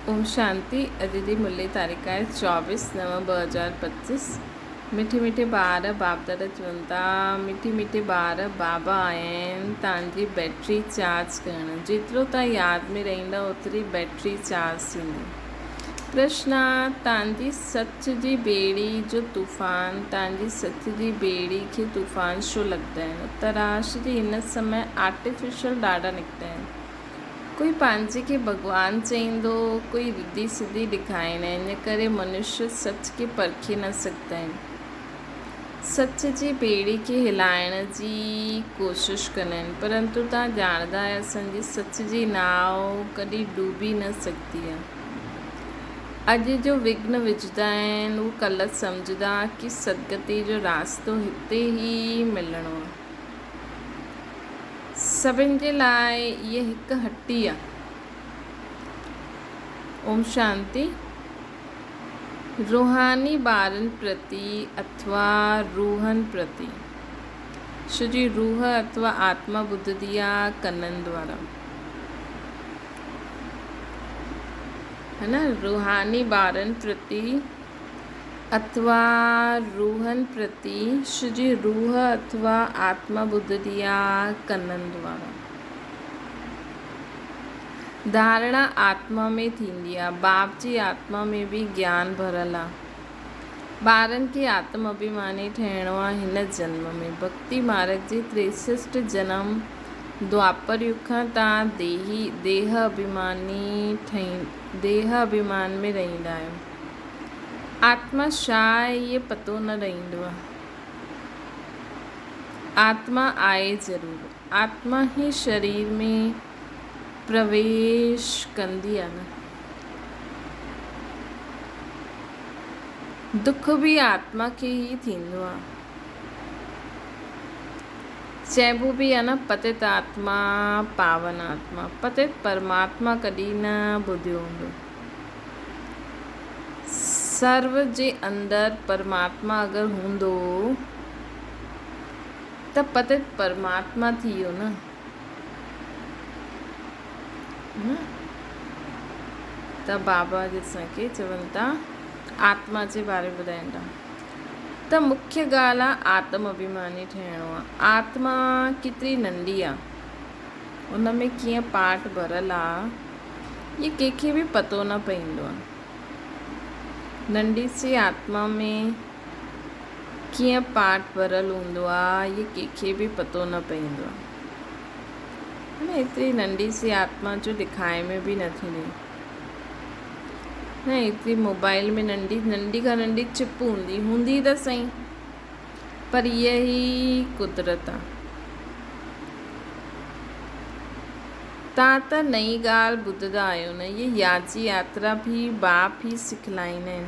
اوم شانتي اڄ جي ملي تاريخ آهي 24 نو 2025 مٺي مٺي ٻار باپ دادا چون ٿا مٺي مٺي ٻار بابا آيا آهن تان جي بيٽري چارج ڪرڻ جيترو تان ياد ۾ رهندا اوتري بيٽري چارج ٿيندي پرشن آ تان جي سچ جي ٻيڙي جو طوفان تان جي سچ جي ٻيڙي کي طوفان ڇو لڳندا آهن اتراش جي هن سمي آرٽيفيشل ڏاڍا نڪتا آهن ڪوئي پنهنجي کي ڀڳوان چئيندو، ڪوئي رڌي سڌي ڏکائيندا آهن، ان ڪري منشيه سچ کي پرکي نه سگهندا آهن. سچ جي ٻيڙي کي هلائڻ جي ڪوشش ڪندا آهن، پرنتو توهان ڄاڻندا آهيو اسان جي سچ جي ناو ڪڏهن ڊوبي نه سگهندي آهي. اڄ جو وگهن وجهندا آهن، هو ڪلهه سمجهندا ڪي سدگتي جو راستو هتي ئي ملڻو آهي. سڀن جي لاء هيء هڪ هٽي آ. اوم شانتي. روحاني ٻارن پرتي اٿوا روحن پرتي. ڇو جي روح اٿوا آتما ٻڌندي آ ڪنن دوارا. ها نه روحاني ٻارن پرتي اٿوا روحن پرتي شجي روح اٿوا آتما ٻڌندي آ ڪنن دوارا. ڌارڻا آتما ۾ ٿيندي آ. باپ جي آتما ۾ به گيان ڀريل آ. ٻارن کي آتم اڀيماني ٺهڻو آ هن جنم ۾. ڀڳتي مارڳ جي تريسسٽ جنم دوآپر يگ کان تان ديهي ديهه اڀيماني ٺهي ديهه اڀيمان ۾ رهيندا آهيو. آتما ڇا آهي اهي پتو نه رهندو آهي. آتما آهي ضرور. آتما ئي شرير ۾ پرويش ڪندي آهي نه. دک به آتما کي ئي ٿيندو آهي. چئبو به آهي نه پتت آتما پاون آتما. پتت پرماتما ڪڏهن نه ٻڌيو هوندو. سرو جي اندر پرماتما اگر هوندو ته پتت پرماتما ٿي ويو نه. ته بابا جي اسان کي چون ٿا آتما جي باري ۾ ٻڌائين ٿا ته مکيه ڳالهه آ آتم اڀيماني ٺهڻو آ. آتما ڪيتري ننڍي آ ان ۾ ڪيئن پاٺ ڀريل آ. اهي ڪنهن کي به پتو نه پئيندو آهي. ننڍي سي آتما ۾ ڪيئن پاٺ ڀريل هوندو آهي، اهي ڪنهن کي به پتو نه پئيندو آهي. نه ايتري ننڍي سي آتما جو ڏکائي ۾ به نٿي ڏئي. نه ايتري موبائل ۾ ننڍي ننڍي کان ننڍي چپ هوندي هوندي ته سهي پر اها ئي قدرت آهي. تان ته نئين ڳالهه ٻڌندا آهيو نه، هيء ياجي ياترا به باپ ئي سکلائيندا آهن،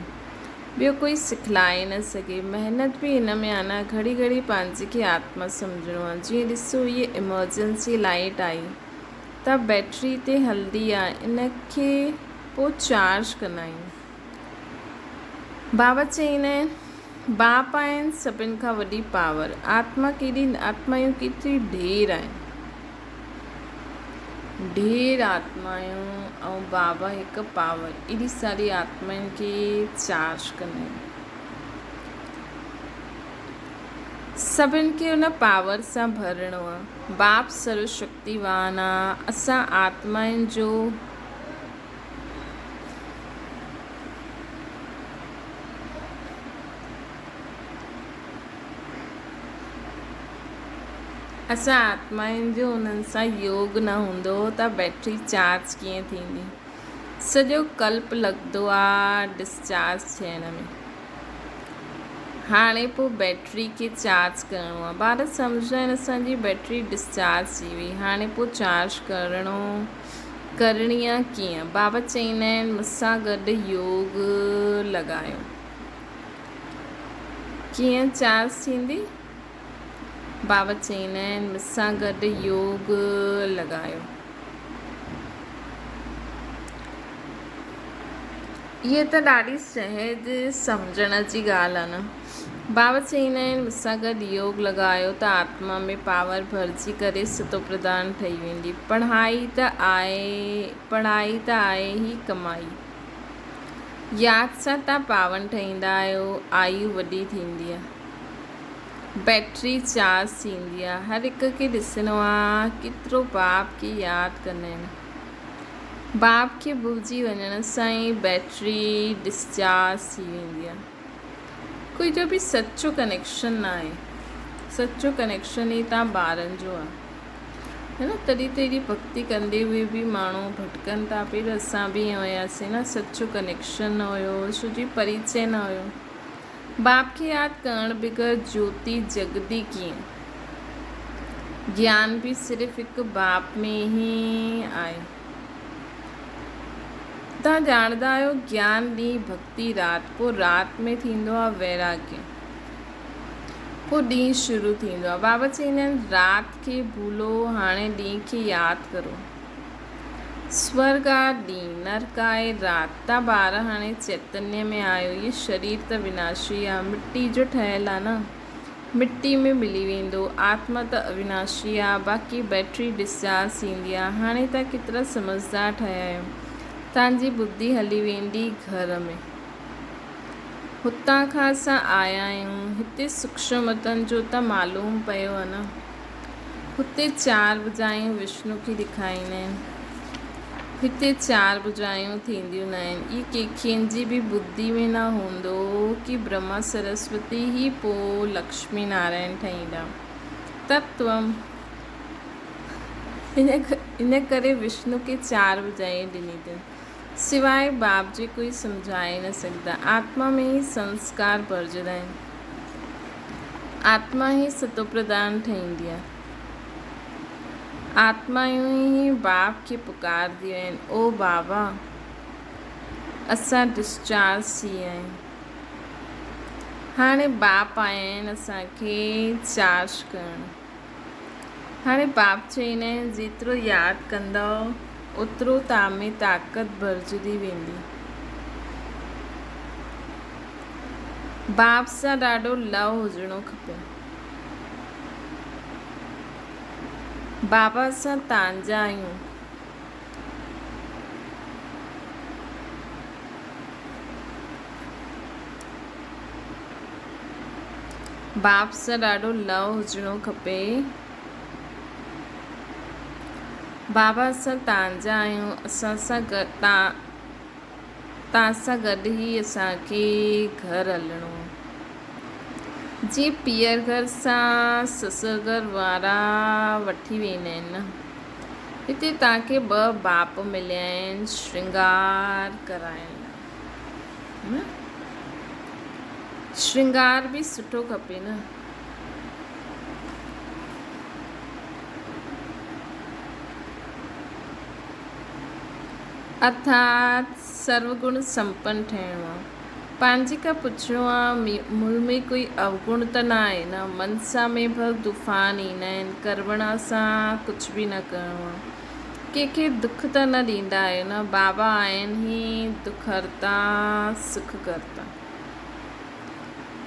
ٻيو ڪوئي سکلائي نه سگهي. محنت به هن ۾ آهي نه، گهڙي گهڙي پنهنجي کي آتما سمجهڻو آهي. جيئن ڏسو هيء ايمرجنسي لائيٽ آئي ته بيٽري تي هلندي آهي، ان کي پوء چارج ڪندا آهيون. بابا چئيندا آهن، باپ آهن سڀن کان وڏي پاور، آتما ڪيڏي آتمايون ڪيتري ڍير آهن. ڍير آتمايون ۽ بابا هڪ پاور ايڏي ساري آتمائن کي چارج ڪندا آهن. سڀن کي ان پاور سان ڀرڻو آ. باپ سرو شڪتيوان آ. اسان آتمائن جو. اسان آتمائن جو انهن سان يوگ نه هوندو ته بيٽري چارج ڪيئن ٿيندي؟ سڄو ڪلپ لڳندو آ ڊسچارج ٿيڻ ۾. هاڻي پو بيٽري کي چارج ڪرڻو آ. ٻار سمجهندا آهن اسان جي بيٽري ڊسچارج ٿي وئي هاڻي پو چارج ڪرڻو ڪرڻي آ ڪيئن؟ بابا چئيندا آهن مون سان گڏ يوگ لڳايو. ڪيئن چارج ٿيندي؟ بابا چئيندا آهن مون سان گڏ يوگ لڳايو. اها ته ڏاڍي سهج سمجهڻ جي ڳالهه آهي نه. بابا چئيندا آهن، مون سان گڏ يوگ لڳايو ته آتما ۾ پاور ڀرجي ڪري ستوپرڌان ٺهي ويندي. پڙهائي ته آهي پڙهائي ته آهي ئي ڪمائي. ياد سان تان پاون ٺهيندا آهيو، آيو وڏي ٿيندي آ. بيٽري چارج ٿيندي آ. هر هڪ کي ڏسڻو آ ڪيترو باپ کي ياد ڪندا آهن. باپ کي ڀلجي وڃڻ سان ئي بيٽري ڊسچارج ٿي ويندي آ. ڪوئي جو به سچو ڪنيڪشن نه آهي. سچو ڪنيڪشن ئي تان ٻارن جو آ. هي نه تڏهن ته ايڏي ڀڳتي ڪندي هئي به ماڻهو ڀٽڪن ٿا پير اسان به ائين هياسين نه سچو ڪنيڪشن نه هيو ڇو جي پريچي نه هيو. باپ کي ياد ڪرڻ بغير جوتي جڳندي ڪيئن؟ گيان به صرف هڪ باپ ۾ ئي آهي. توهان ڄاڻندا آهيو گيان ڏينهن ڀڳتي رات پوء رات ۾ ٿيندو آهي ويراڳيه پوء ڏينهن شروع ٿيندو آهي. بابا چئيندا آهن رات کي ڀولو هاڻي ڏينهن کي ياد ڪرو. سورڳ آ ڏينهن، نرڪ آهي رات. تان ٻار هاڻي چيتنيه ۾ آهيو. هي شرير ته وناشي آ، مٽي جو ٺهيل آ نه. مٽي ۾ ملي ويندو. آتما ته اويناشي آ، باقي بيٽري ڊسچارج ٿيندي آ. هاڻي تان ڪيترا سمجهدار ٺهيا آهيو. تان جي ٻڌي هلي ويندي گهر ۾. هتان کان اسان آيا آهيون. هتي سوڪشم وطن جو ته معلوم پيو آ نه. هتي چار بجايون وشنو کي ڏيکاريندا آهن. هتي چار بجايون ٿينديون ناهن. اهي ڪنهن جي به ٻڌي ۾ نه هوندو ڪي برهما سرسوتي ئي پوء لڪشمي نارائڻ ٺهيندا. تتوم ان ڪري وشنو کي چار بجايون ڏني اٿن. سواء باپ جي ڪوئي سمجهائي نه سگهندا. آتما ۾ ئي سنسڪار ڀرجندا آهن. آتما ئي ستوپرڌان ٺهيندي آهي. آتمائون ئي باپ کي پڪارنديون آهن، او بابا! اسان ڊسچارج ٿي ويا آهيون. هاڻي باپ آيا آهن اسان کي چارج ڪرڻ. هاڻي باپ چئيندا آهن، جيترو ياد ڪندؤ، اوترو توهان ۾ طاقت ڀرجندي ويندي. باپ سان ڏاڍو لئه هجڻو کپي. بابا اسان تانجا آهيون. باپ سان ڏاڍو لئه هجڻو کپي. بابا اسان تانجا آهيون اسان سان تان سان گڏ ئي اسان کي گهر هلڻو آهي. جيئن پيئر گهر سان سسر گهر وارا وٺي ويندا آهن نه. هتي توهان کي ٻه باپ مليا آهن شرنگار ڪرائڻ لاء. شرنگار به سٺو کپي نه. ارٿات سروگڻ سمپن ٺهڻو آ. پنهنجي کان پڇڻو آ، مون ۾ ڪوئي اوگڻ ته نه آهي نه؟ منسا ۾ ڀل طوفان ايندا آهن، ڪروڻا سان ڪجهه به نه ڪرڻو آ. ڪنهن کي دک ته نه ڏيندا آهيو نه؟ بابا آهن ئي دک هرتا، سک ڪرتا.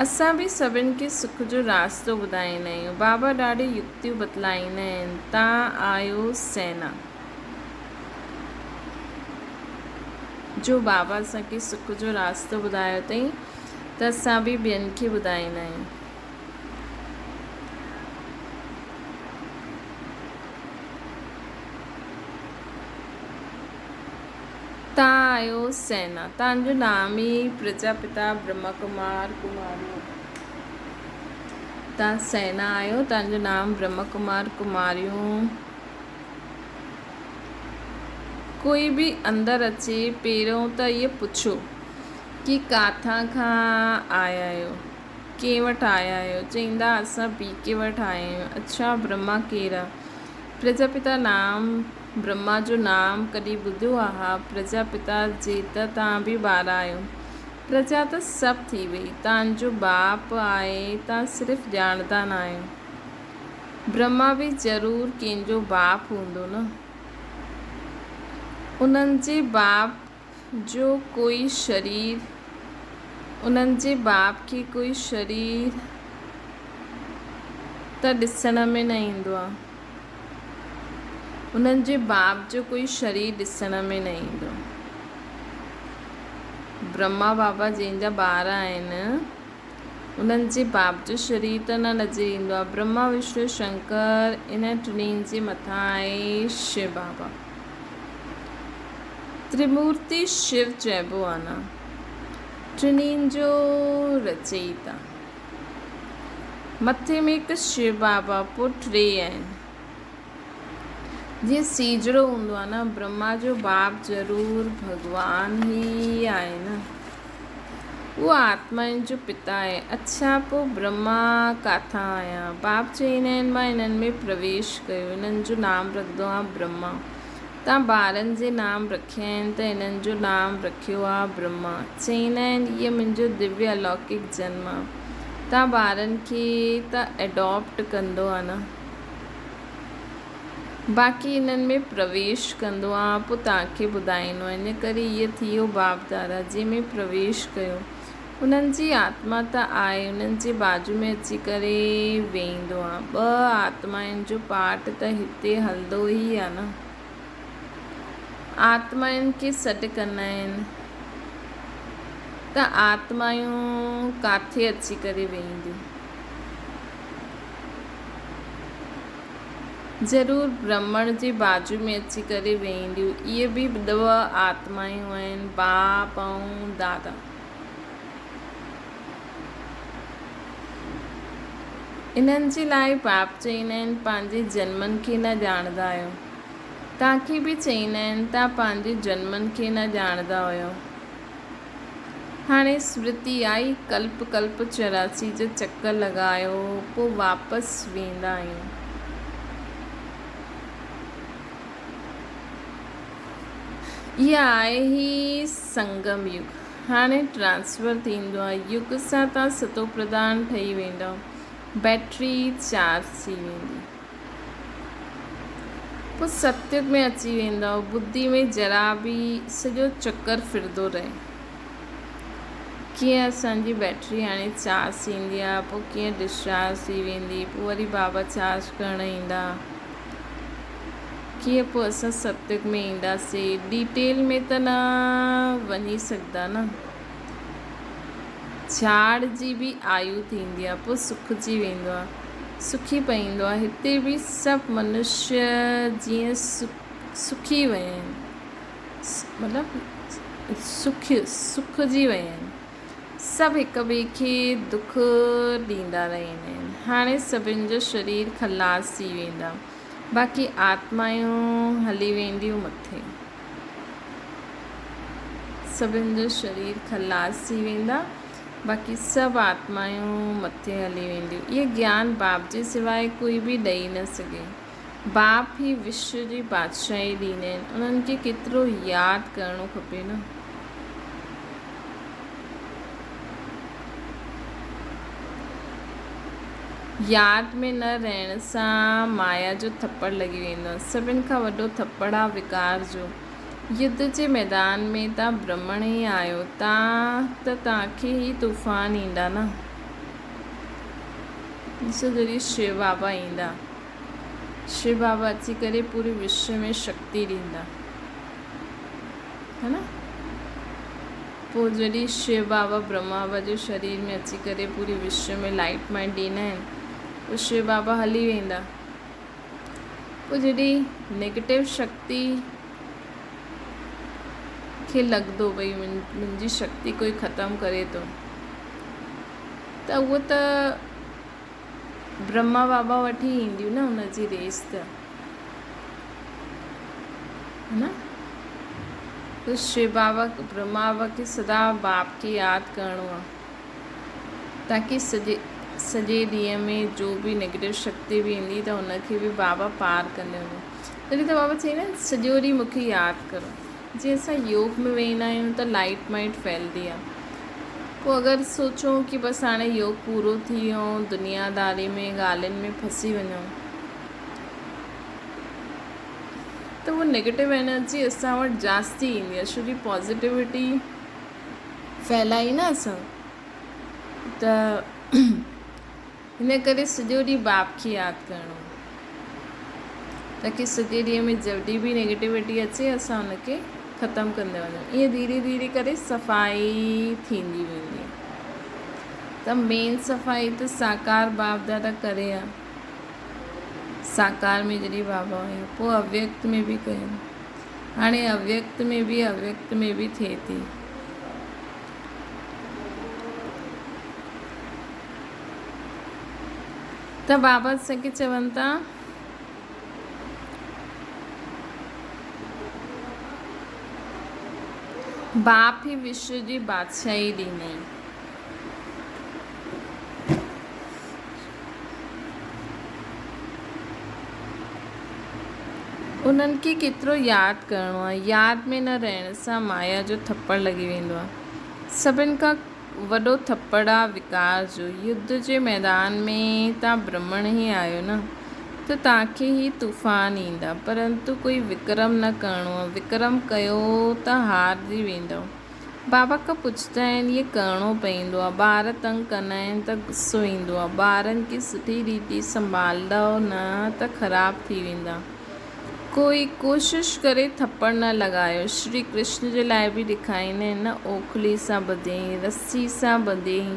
اسان به سڀن کي سک جو راستو ٻڌائيندا آهيون. بابا ڏاڍيون يڪتيون بتلائيندا آهن، تان آهيو سينا. جو بابا اسان کي سک جو راستو ٻڌايو اٿئي ته اسان به ٻين کي ٻڌائيندا آهيون. تان آهيو سينا. تان جو نام ئي پرجاپتا برهما ڪمار ڪماريون. تان سينا آهيو تان جو نام برهما ڪمار ڪماريون. ڪوئي به اندر اچي پهريون ته اهي پڇو ڪي ڪاٿان کان آيا آهيو، ڪنهن وٽ آيا آهيو؟ چئيندا اسان پي ڪي وٽ آيا آهيون. اڇا برهما ڪير آ؟ پرجاپتا نام برهما جو نام ڪڏهن ٻڌو آ؟ ها پرجاپتا جي ته توهان به ٻار آهيو. پرجا ته سڀ ٿي وئي. توهان جو باپ آهي توهان صرف ڄاڻندا ناهيو. برهما به ضرور ڪنهن جو باپ هوندو نه. انهن جي باپ جو ڪوئي شرير انهن جي باپ کي ڪوئي شرير ته ڏسڻ ۾ نه ايندو آهي. انهن جي باپ جو ڪوئي شرير ڏسڻ ۾ نه ايندو. برهما بابا جنهن جا ٻار آهن، انهن جي باپ جو شرير ته نه نظر ايندو آهي. برهما، وشنو، شنڪر انهن ٽنهي جي مٿان آهي شو بابا. ترمورتي شو چئبو آهي نه. ٽنهي جو رچئيتا. مٿي ۾ هڪ شو بابا پوء ٽي آهن. جيئن سيجڙو هوندو آهي نه برهما جو باپ ضرور ڀڳوان ئي آهي نه. اهو آتمائن جو پتا آهي. اڇا پوء برهما ڪاٿان آيا؟ باپ چئيندا آهن مان انهن ۾ پرويش ڪيو. انهن جو نام رکندو آهيان برهما. تان ٻارن جي نام رکيا آهن ته انهن جو نام رکيو آ برهما. چئيندا آهن اهي منهنجو دويه الوڪڪ جنم آ. تان ٻارن کي ته ايڊاپٽ ڪندو آ نه. باقي انهن ۾ پرويش ڪندو آ پو تان کي ٻڌائيندو آ. ان ڪري اهي ٿيو باپ دادا جنهن ۾ پرويش ڪيو. انهن جي آتما ته آهي انهن جي بازو ۾ اچي ڪري ويهندو آ. ٻه آتمائن جو پاٺ ته هتي هلندو ئي آ نه. آتمائن کي سڏ ڪندا آهن ته آتمايون ڪاٿي اچي ڪري ويهنديون. ضرور برهمڻ جي بازو ۾ اچي ڪري ويهنديون. اهي به ٻه آتمايون آهن، باپ ۽ دادا. انهن جي لاء باپ چئيندا آهن، پنهنجي جنمن کي نه ڄاڻندا آهيو. توهان کي به چئيندا آهن، توهان پنهنجي جنمن کي نه ڄاڻندا هيو. هاڻي سمرتي آئي، ڪلپ ڪلپ 84 جو چڪر لڳايو، پوء واپس ويندا آهيون. اها آهي ئي سنگم يگ. هاڻي ٽرانسفر ٿيندو آهي. يگ سان توهان ستوپرڌان ٺهي ويندؤ. بيٽري چارج ٿي ويندي. پوء ستيگ ۾ اچي ويندؤ. ٻڌي ۾ ذرا به سڄو چڪر ڦرندو رهي. ڪيئن اسان جي بيٽري هاڻي چارج ٿيندي آهي، پوء ڪيئن ڊسچارج ٿي ويندي، پوء وري بابا چارج ڪرڻ ايندا. ڪيئن پوء اسان ستيگ ۾ اينداسين. ڊيٽيل ۾ ته نه وڃي سگهندا نه. جھاڙ جي به آيو ٿيندي آهي، پوء سکجي ويندو آهي، سکي پئيندو آهي. هتي به سڀ منشيه جيئن سکي ويا آهن، مطلب سکجي ويا آهن. سڀ هڪ ٻئي کي دک ڏيندا رهندا آهن. هاڻي سڀن جو شرير خلاص ٿي ويندا، باقي آتمائون هلي وينديون مٿي. سڀن جو شرير خلاص ٿي ويندا، باقي سڀ آتمائون مٿي هلي وينديون. اهي گيان باپ جي سواء ڪوئي به ڏئي نه سگهي. باپ ئي وشو جي بادشاهي ڏيندا آهن، انهن کي ڪيترو ياد ڪرڻو کپي نه. ياد ۾ نه رهڻ سان مايا جو ٿپڙ لڳي ويندو آهي. سڀن کان وڏو ٿپڙ آهي وڪار جو. يڌ جي ميدان ۾ تان برهمڻ ئي آهيو تان ته توهان کي ئي طوفان ايندا نه. ڏسو جڏهن شو بابا ايندا. شو بابا اچي ڪري پوري وشو ۾ شڪتي ڏيندا. ها نه؟ پوء جڏهن شو بابا برهما بابا جي شرير ۾ اچي ڪري پوري وشو ۾ لائيٽ مائيٽ ڏيندا آهن پوء شو بابا هلي ويندا. پوء جڏهن نيگيٽو شڪتي کي لڳندو ڀئي منهنجي شڪتي ڪوئي ختم ڪري ٿو ته اهو ته برهما بابا وٽ ئي اينديون نه ان جي ريس ته ها نه ته شو بابا برهما بابا کي سدا باپ کي ياد ڪرڻو آ تاڪي سڄي سڄي ڏينهن ۾ جو به نيگيٽو شڪتي به ايندي ته ان کي به بابا پار ڪندي وڃي تڏهن ته بابا چئيندا آهن سڄو ڏينهن مون کي ياد ڪرو جيئن اسان يوگ ۾ ويهندا آهيون ته لائيٽ مائيٽ ڦهلدي آهي پوء اگر سوچون ڪي بس هاڻي يوگ پورو ٿي ويو دنيا داري ۾ ڳالهين ۾ ڦسي وڃون ته اها نيگيٽو انرجي اسان وٽ جاستي ايندي آهي ڇو جي پازيٽيوٽي ڦهلائي نه اسان. ته هن ڪري سڄو ڏينهن باپ کي ياد ڪرڻو تاڪي سڄي ڏينهن ۾ جڏهن به نيگيٽوٽي اچي اسان ان کي ختم ڪندا وڃون ائين ڌيري ڌيري ڪري صفائي ٿيندي ويندي ته مين صفائي ته ساڪار باپ دادا ڪري ها ساڪار ۾ جڏهن بابا هيا پوء اويڪت ۾ به ڪيو هاڻي اويڪت ۾ به اويڪت ۾ به ٿئي ٿي. ته بابا اسان کي چون ٿا. باپ ئي وشو جي بادشاهي ڏيندائين. انهن کي ڪيترو ياد ڪرڻو آهي. ياد ۾ نه رهڻ سان مايا جو ٿپڙ لڳي ويندو آهي. سڀن کان وڏو ٿپڙ آ وڪار جو. يڌ جي ميدان ۾ تان برهمڻ ئي آهيو نه ته تان کي هي طوفان ايندا. پرنتو ڪوئي وڪرم نه ڪرڻو آ. وڪرم ڪيو ته هارجي ويندؤ. بابا کان پڇندا آهن ائين ڪرڻو پوندو آهي ٻار تنگ ڪندا آهن ته غصو ايندو آهي ٻارن کي سٺي ريتي سنڀالندؤ نه ته خراب ٿي ويندا ڪوئي ڪوشش ڪري ٿپڙ نه لڳايو شري ڪرشن جي لاء به ڏکائيندا آهن نه اوکلي سان ٻڌيائين رسي سان ٻڌيائين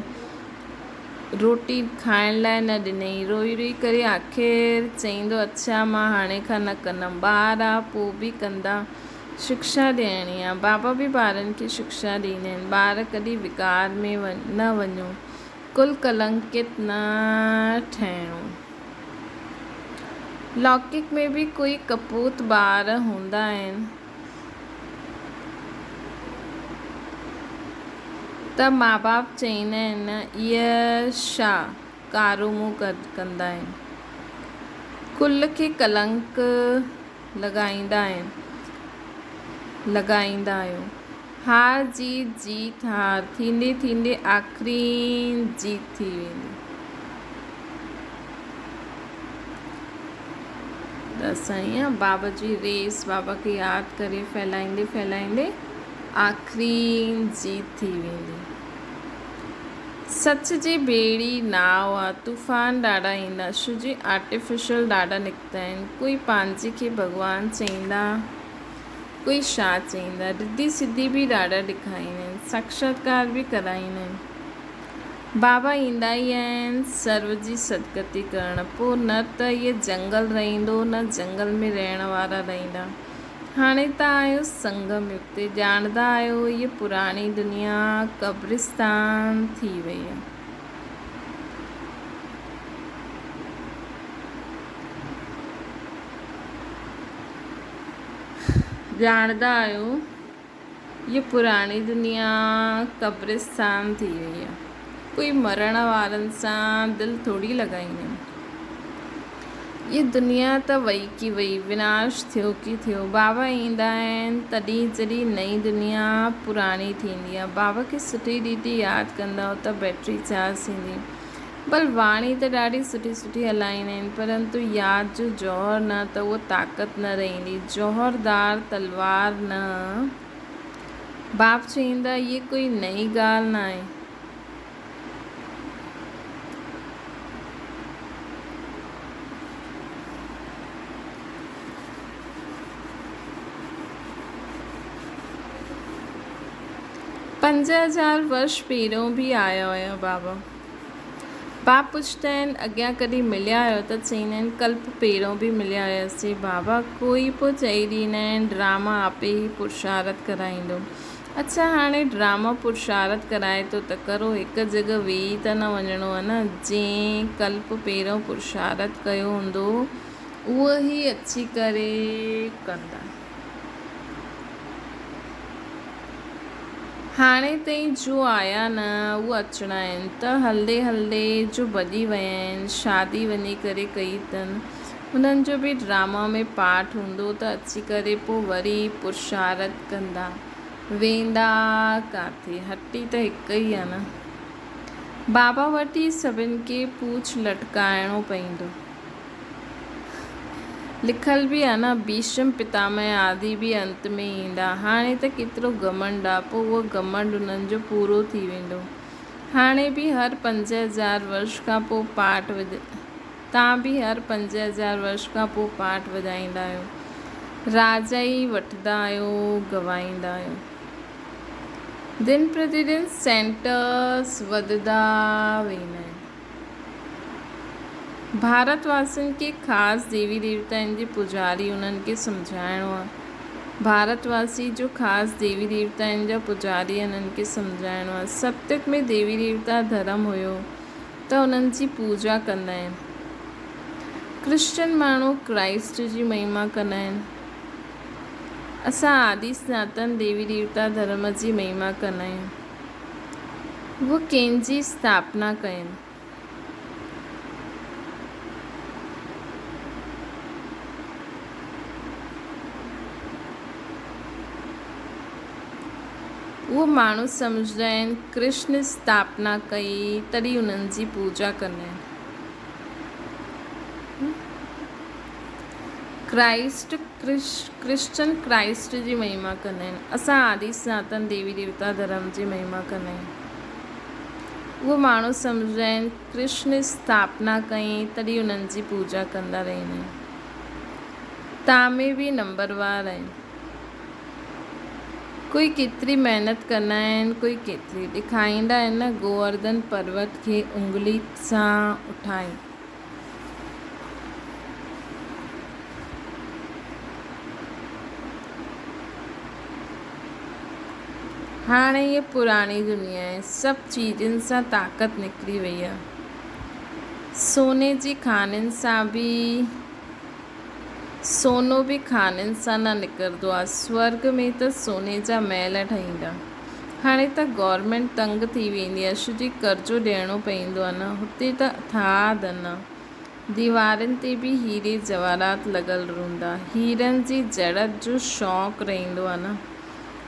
روٽي کائڻ لاء نه ڏنائين روئي روئي ڪري آخر چئيندو اڇا مان هاڻي کان نه ڪندم ٻار آ پوء به ڪندا شڪشا ڏيڻي آ. بابا به ٻارن کي شڪشا ڏيندا آهن. ٻار ڪڏهن وڪار ۾ نه وڃو. ڪل ڪلنڪت نه ٺهڻو. لوڪڪ ۾ به ڪوئي ڪپوت ٻار هوندا آهن ته ماباپ چئيندا آهن نه اهي ڇا ڪارو منهن ڪندا آهن. ڪل کي ڪلنڪ لڳائيندا آهن لڳائيندا آهيو. هار جيت جيت هار ٿيندي ٿيندي آخرين جيت ٿي ويندي. ته اسان ائين بابا جي ريس بابا کي ياد ڪري ڦهلائيندي ڦهلائيندي آخرين جيت ٿي ويندي. سچ جي ٻيڙي ناو آ طوفان ڏاڍا ايندا شو جي آرٽيفيشل ڏاڍا نڪتا آهن. ڪوئي پنهنجي کي ڀڳوان چئيندا، ڪوئي شاهه چئيندا. رڌي سڌي به ڏاڍا ڏکائيندا آهن. ساڪشاتڪار به ڪرائيندا آهن. بابا ايندا ئي آهن سرو جي سدگتي ڪرڻ. پوء نه ته اهي جنگل رهندو نه جنگل ۾ رهڻ وارا رهندا. هاڻي ته آهيو سنگم يگ تي، ڄاڻندا آهيو هيء پراڻي دنيا قبرستان ٿي وئي آهي. ڄاڻندا آهيو هيء پراڻي دنيا قبرستان ٿي وئي آهي. ڪوئي مرڻ وارن سان دل ٿوري لڳائيندو. هيء دنيا ته وئي ڪي وئي، وناش ٿيو ڪي ٿيو. بابا ايندا آهن تڏهن جڏهن نئين دنيا پراڻي ٿيندي آهي. بابا کي سٺي ريت ياد ڪندؤ ته بيٽري چارج ٿيندي. ڀل واڻي ته ڏاڍي سٺي سٺي هلائيندا آهن پرنتو ياد جو جوهر نه ته اهو طاقت نه رهندي. جوهردار تلوار نه. باپ چئيندا هيء ڪوئي نئين ڳالهه ناهي. 5000 ورش پهريون به آيا هيا بابا. باپ پڇندا آهن، اڳيان ڪڏهن مليا آهيو ته چئيندا آهن، ڪلپ پهريون به مليا هياسين بابا. ڪوئي پوء چئي ڏيندا آهن، ڊراما آپي ئي پرشارت ڪرائيندو. اڇا هاڻي ڊرامو پرشارت ڪرائي ٿو ته ڪرو، هڪ جڳهه ويهي ته نه وڃڻو آهي نه. جنهن ڪلپ پهريون پرشارت ڪيو هوندو، اهو ئي اچي ڪري ڪندا. هاڻي تائين جو آيا نه اهي اچڻا آهن ته هلندي هلندي جو ڀڄي ويا آهن شادي وڃي ڪري ڪئي اٿن انهن جو به ڊراما ۾ پارٽ هوندو ته اچي ڪري پوء وري پرشارت ڪندا ويندا ڪاٿي هٽي ته هڪ ئي آهي نه بابا وٽ ئي سڀن کي پوڇ لٽڪائڻو پئيندو. لکيل به آ نه ڀيشم پتامهه آدي به انت ۾ ايندا. هاڻي ته ڪيترو گهمنڊ آ، پوء اهو گهمنڊ انهن جو پورو ٿي ويندو. هاڻي به هر 5000 ورش کان پوء پاٺ تان به هر 5000 ورش کان پوء پاٺ وڄائيندا آهيو. راجا ئي وٺندا آهيو، گوائيندا آهيو. دن پرتي دن سينٽرس وڌندا ويندا آهن. ڀارت واسين کي خاص ديوي ديوتائن جي پوڄاري انهن کي سمجهائڻو آهي. ڀارت واسي جو خاص ديوي ديوتائن جا پوڄاري انهن کي سمجهائڻو آهي. ستيگ ۾ ديوي ديوتا ڌرم هيو ته انهن جي پوڄا ڪندا آهن. ڪرسچن ماڻهو ڪرائسٽ جي مهما ڪندا آهن. اسان آدي سناتن ديوي ديوتا ڌرم جي مهما ڪندا آهيون. اهو ڪنهن جي اسٿاپنا ڪين. اهو ماڻهو سمجهندا آهن ڪرشن اسٿاپنا ڪئي تڏهن انهن جي پوڄا ڪندا آهن. ڪرائسٽ ڪرسچن ڪرائسٽ جي مهما ڪندا آهن. اسان آدي سناتن ديوي ديوتا ڌرم جي مهما ڪندا آهيون. اهو ماڻهو سمجهندا آهن ڪرشن اسٿاپنا ڪئي تڏهن انهن جي پوڄا ڪندا رهندا آهن. تان ۾ به نمبروار آهن. ڪوئي ڪيتري محنت ڪندا آهن ڪوئي ڪيتري. ڏيکائيندا آهن نه گوورڌن پروت کي انگلي سان اٺائي. هاڻي هيء پراڻي دنيا آهي. سڀ چيزن سان طاقت نڪري وئي آهي. سوني جي کانين سان به سونو به کانين سان نه نڪرندو آهي. سورڳ ۾ ته سوني جا محل ٺهيندا. هاڻي ته گورنمينٽ تنگ ٿي ويندي آهي ڇو جي قرضو ڏيڻو پئيندو آهي نه. هتي ته اٿاهه ڌن آهي. ديوارن تي به هيري جواهرات لڳل رهندا. هيرن جي جڙت جو شوق رهندو آهي نه.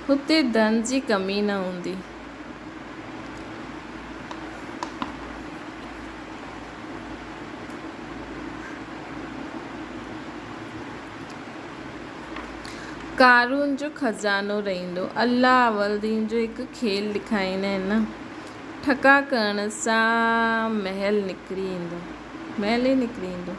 هتي ڌن جي ڪمي نه هوندي. قارون جو خزانو رهندو. الله اول دين جو هڪ کيل ڏيکاريندا آهن نه. ٺڪا ڪرڻ سان محل نڪري ايندو. محل ئي نڪري ايندو.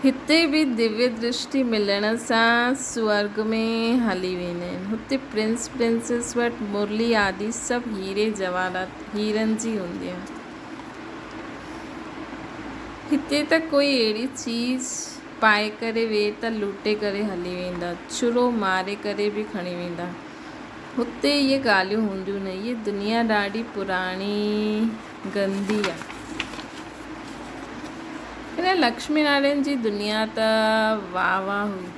هتي به دويه درشٽي ملڻ سان سورڳ ۾ هلي ويندا آهن. هتي پرنس پرنسيس وٽ مرلي آدي سڀ هيري جواهرات هيرن جي هوندي آهي. هتي ته ڪوئي اهڙي چيز پائي ڪري ويهي ته لوٽي ڪري هلي ويندا. چھرو ماري ڪري به کڻي ويندا. هتي اهي ڳالهيون هونديون نه. هيء دنيا ڏاڍي پراڻي گندي آ. هن لڪشمي نارائڻ جي دنيا ته واهه واهه هئي.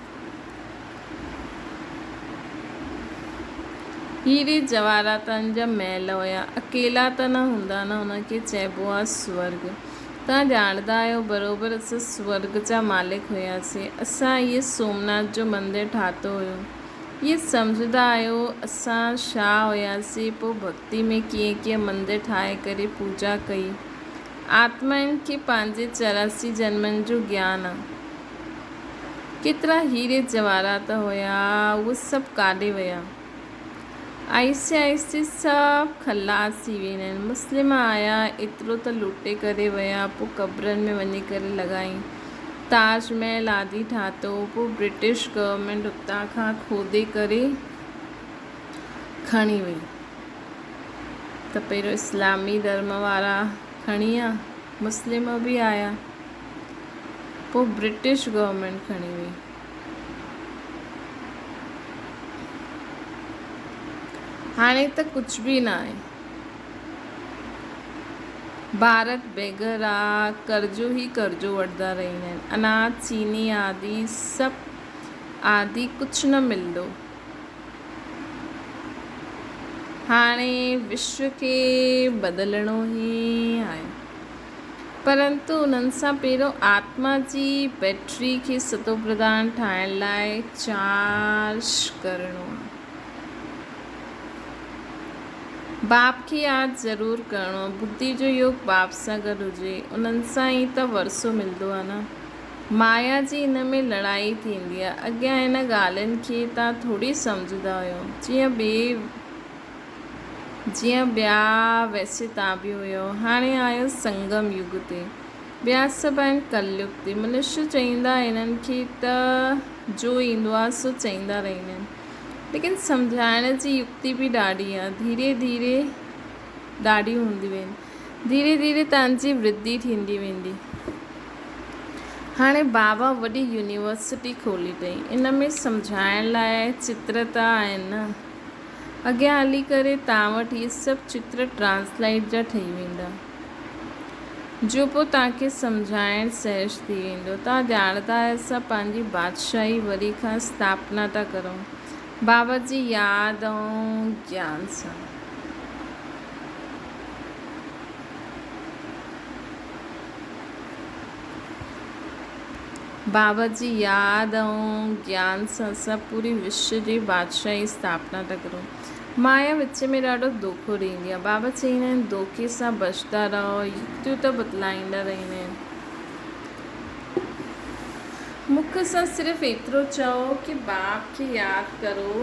هيري جواهراتن جا محل هيا. اڪيلا ته نه هوندا نه ان کي چئبو آ سورڳ. توهان ڄاڻندا آهيو بروبر اسان سورڳ جا مالڪ هياسين. اسان اهي سومناٿ جو مندر ٺاتو هيو. اهي سمجهندا آهيو اسان ڇا هياسين پوء ڀڳتي ۾ ڪيئن ڪيئن مندر ٺاهي ڪري پوڄا ڪئي. آتمائن کي پنهنجي 84 جنمن جو گيان آ. ڪيترا هيري جواهرات هيا اهي سڀ ڪاڏي ويا. آهستي آهستي سڀ خلاص ٿي ويندا آهن. مسلم آيا ايترو ته لوٽي ڪري ويا پوء قبرن ۾ وڃي ڪري لڳائين. تاج محل آدي ٺاتو پوء برٽش گورنمينٽ اتان کان کودي ڪري کڻي وئي ته پهريون اسلامي ڌرم وارا کڻي آ مسلم به آيا پوء برٽش گورنمينٽ کڻي وئي. هاڻي ته ڪجهه به ناهي. ڀارت بيگهر آ، قرضو ئي قرضو وٺندا رهندا آهن. اناج، چيني آدي سڀ آدي ڪجهه نه ملندو. هاڻي وشو کي بدلڻو ئي آهي. پرنتو انهن سان پهريون آتما جي بيٽري کي ستوپرڌان ٺاهڻ لاء چارج ڪرڻو آهي. باپ کي ياد ضرور ڪرڻو آ. ٻڌي جو يوگ باپ سان گڏ هجي، انهن سان ئي ته ورثو ملندو آ نه. مايا جي ان ۾ لڙائي ٿيندي آ. اڳيان ان ڳالهين کي توهان ٿوري سمجهندا هيو. جيئن ٻئي جيئن ٻيا ويسي توهان به هيو. هاڻي آيو سنگم يگ تي. ٻيا سڀ آهن ڪليگ تي. منشي چئيندا انهن کي ته جو ايندو آ سو چئيندا رهندا آهن. ليڪن سمجهائڻ جي يڪتي به ڏاڍي آ. ڌيري ڌيري ڏاڍيون هونديون آهن. ڌيري ڌيري توهان جي ورڌي ٿيندي ويندي. هاڻي بابا وڏي يونيورسٽي کولي اٿئي. ان ۾ سمجهائڻ لاء چتر ته آهن نه. اڳيان هلي ڪري توهان وٽ اهي سڀ چتر ٽرانسلائيٽ جا ٺهي ويندا. جو پوء توهان کي سمجهائڻ سهج ٿي ويندو. توهان ڄاڻندا آهيو اسان پنهنجي بادشاهي وري کان اسٿاپنا ٿا ڪرون. بابا جي ياد ۽ گيان سان. بابا جي ياد ۽ گيان سان اسان پوري وشو جي بادشاهي اسٿاپنا ٿا ڪرون. مايا وچ ۾ ڏاڍو دوکو ڏيندي آهي. بابا چئيندا آهن دوکي سان بچندا رهو، يڪتيون ته بتلائيندا رهندا آهن. مک سان صرف ايترو چئو ڪي باپ کي ياد ڪرو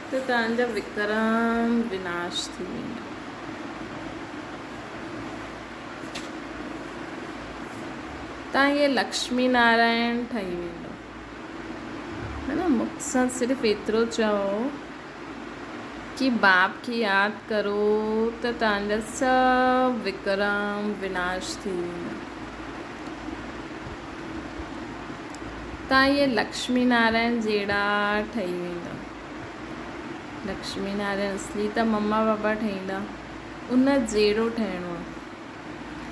ته توهان جا وڪرم وناش ٿي ويندا. توهان اهي لڪشمي نارائڻ ٺهي ويندو. ها نه مک سان صرف ايترو چئو ڪي باپ کي ياد ڪرو ته توهان جا سڀ وڪرم وناش ٿي ويندا. توهان اهي لڪشمي نارائڻ جهڙا ٺهي ويندا. لڪشمي نارائڻ اصلي ته مما بابا ٺهيندا، ان جهڙو ٺهڻو آهي.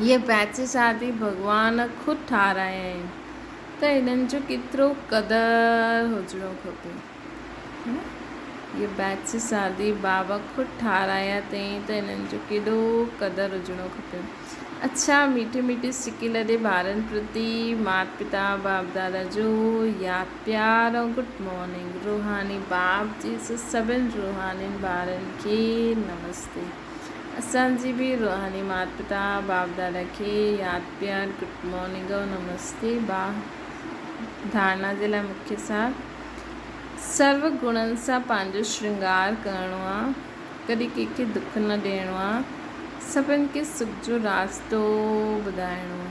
اهي بيچ شادي ڀڳوان خود ٺارايا آهن ته انهن جو ڪيترو قدر هجڻو کپي. اهي بيچ شادي بابا خود ٺارايا اٿئين ته انهن جو ڪيڏو قدر هجڻو کپي. اڇا ميٺي ميٺي سڪي لڏي ٻارن پرتي مات پتا باپ دادا جو ياد پيار ۽ گڊ مارننگ روحاني باپ جي سڀن روحانين ٻارن کي نمستي اسان جي به روحاني مات پتا باپ دادا کي ياد پيار گڊ مارننگ ۽ نمستي با ڌارنا جي لاء مکيه سار سرو گڻن سان پنهنجو شرنگار ڪرڻو آ ڪڏهن ڪنهن کي دک نه ڏيڻو آ، سڀن کي سک جو راستو ٻڌائڻو آ.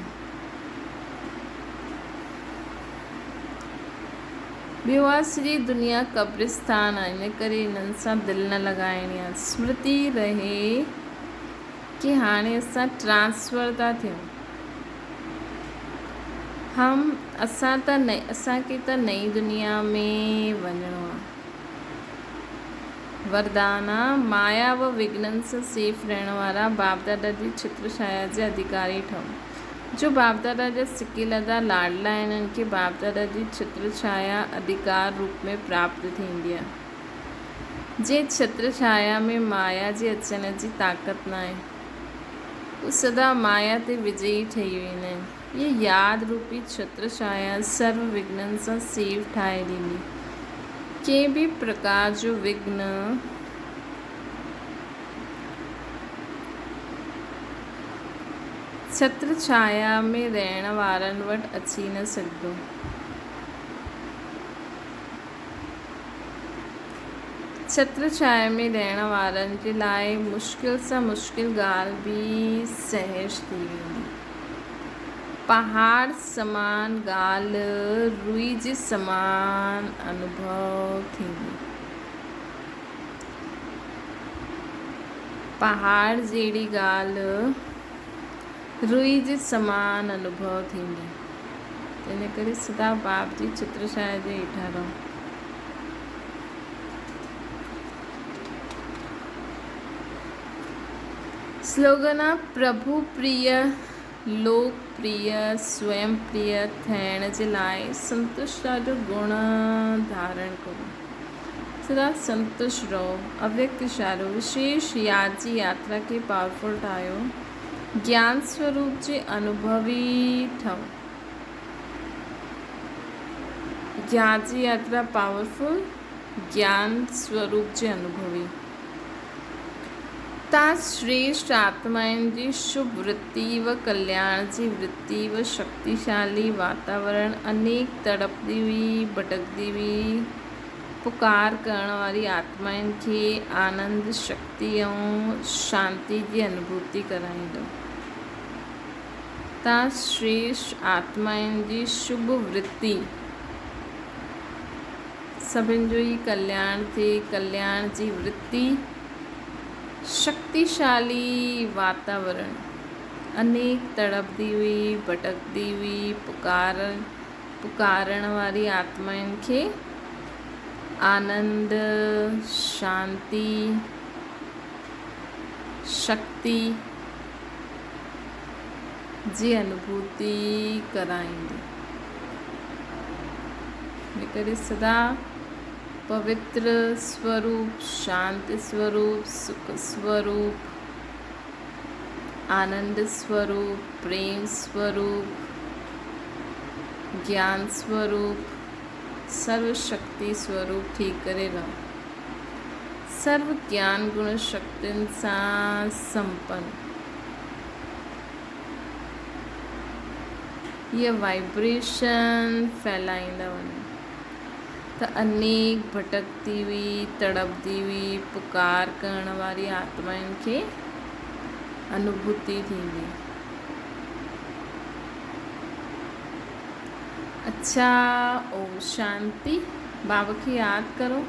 ٻيو آ سڄي دنيا قبرستان آ، ان ڪري انهن سان دل نه لڳائڻي آ. سمرتي رهي ڪي هاڻي اسان ٽرانسفر ٿا ٿيون. هم اسان ته اسان کي ته نئين دنيا ۾ وڃڻو آ. وردانا، مايا و وگهنن سان سيف رهڻ وارا باپدادا جي ڇتر ڇايا جا اڌيڪاري ٺهو. جو باپدادا جا سڪي لڌا لاڏلا آهن، انهن کي باپدادا جي ڇتر ڇايا اڌيڪار روپ ۾ پراپت ٿيندي آهي. جنهن ڇتر ڇايا ۾ مايا جي اچڻ جي طاقت ناهي، هو سدا مايا تي وجئي ٺهي ويندا آهن. هيء ياد روپي ڇتر ڇايا سرو وگهنن سان سيو ٺاهي ڏيندي. ڪنهن به پرڪار جو وگهن ڇتر ڇايا ۾ رهڻ وارن وٽ اچي نه سگهندو. ڇتر ڇايا ۾ رهڻ وارن جي لاء مشڪل سان مشڪل ڳالهه به سهج ٿي ويندي. پهاڙ سمان ڳالهه روئي جي سمان انوڀو ٿيندي. پهاڙ جهڙي ڳالهه روئي جي سمان انوڀو ٿيندي. تنهن ڪري سدا باپ جي ڇتر ڇايا جي هيٺان رهو. سلوگن آ پرڀو پريه، لوڪ پريه، سوئم پريه ٿيڻ جي لاء سنتشٽا جو گڻ ڌارڻ ڪرو. سدا سنتشٽ رهو. اويڪت اشارو، وشيش ياد جي ياترا کي پاورفل ٺاهيو. گيان سوروپ جي انوڀوي ٺهو. ياد جي ياترا پاورفل، گيان سوروپ جي انوڀوي. تان شريشٽ آتمائن جي شڀ ورتي و ڪلياڻ جي ورتي و شڪتيشالي واتاورڻ انيڪ تڙپندي هئي، ڀٽڪندي هئي، پڪار ڪرڻ واري آتمائن کي آنند، شڪتي ۽ شانتي جي انوڀوتي ڪرائيندو. تان شريشٽ آتمائن جي شڀ ورتي، سڀن جو ئي ڪلياڻ ٿئي، ڪلياڻ جي ورتي، شڪتيشالي واتاورڻ، انيڪ تڙپندي هئي، ڀٽڪندي هئي، پڪار پڪارڻ واري آتمائن کي آنند، شانتي، شڪتي جي انوڀوتي ڪرائيندي. ان ڪري سدا پوتر سوروپ، شانت سوروپ، سک سوروپ، آنند سوروپ، پريم سوروپ، گيان سوروپ، سرو شڪتي سوروپ ٿي ڪري رهو. سرو گيان گڻ شڪتين سان سمپن. هيء وائبريشن ڦهلائيندا وڃو ته انيڪ ڀٽڪندي هئي، تڙپندي هئي، پڪار ڪرڻ واري آتمائن کي انوڀوتي ٿيندي. اڇا اوم شانتي. بابا کي ياد ڪرو.